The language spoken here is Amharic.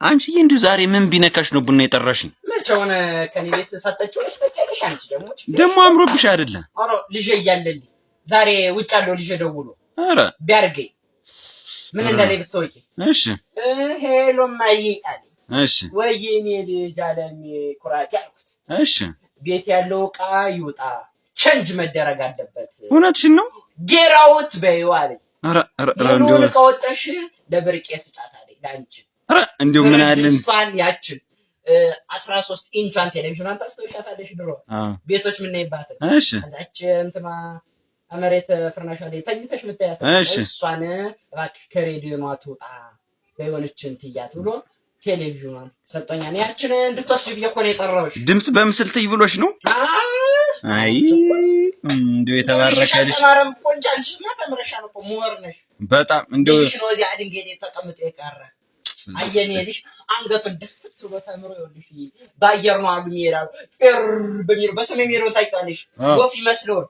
አንቺዬ እንዲሁ ዛሬ ምን ቢነካሽ ነው ቡና የጠራሽኝ? መቼውን ከኔ ቤት ሳጠጪው ነሽ ታውቂያለሽ። አንቺ ደግሞ ደግሞ አምሮብሽ አይደለ? ኧረ ልጄ እያለልኝ ዛሬ ውጭ ያለው ልጄ ደውሎ ኧረ ቢያርገኝ ምን እንዳለኝ ብታወቂ። እሺ። Hello እማዬ አለኝ። እሺ። ወይኔ ልጅ አለሜ ኩራቴ አልኩት። እሺ። ቤት ያለው ዕቃ ይውጣ፣ ቸንጅ መደረግ አለበት። እውነትሽን ነው? Get out በይው አለኝ። ኧረ ኧረ ኧረ ሙሉውን እንደው ዕቃ ወጠሽ ለብርቄ ስጫት አለኝ። ለአንቺ ኧረ እንደው ምን አለን ድስቷን ያችን 13 ኢንቿን ቴሌቪዥኗን ታስታውሻታለሽ? ድሮ ቤቶች የምናይባትን። እሺ። ከዛች እንትና መሬት ፍርናሿ ላይ ተኝተሽ የምታያት። እሺ። እሷን እባክሽ ከሬዲዮኗ ትውጣ በየሆነች እንትያት ብሎ ቴሌቪዥኗን ሰጦኛል። ያችን እንድትወስጂ ብዬ እኮ ነው የጠራሁሽ። ድምፅ በምስል ትይ ብሎሽ ነው? አይ እንደው የተባረከ ልጅ። ተማረም እኮ እንጂ አንቺማ ተምረሻል እኮ፣ ምሁር ነሽ። በጣም እንደው ልጅሽ ነው እዚያ ድንጋይ ላይ ተቀምጦ የቀረ። አየኔ ልጅ አንገቱን ድፍት ብሎ ተምሮ ይኸውልሽ በአየር ነው አሉ የሚሄዳሉ ጤር በሚለው በሰሜን የሚሄደውን ታውቂዋለሽ? ወፍ ይመስለውን።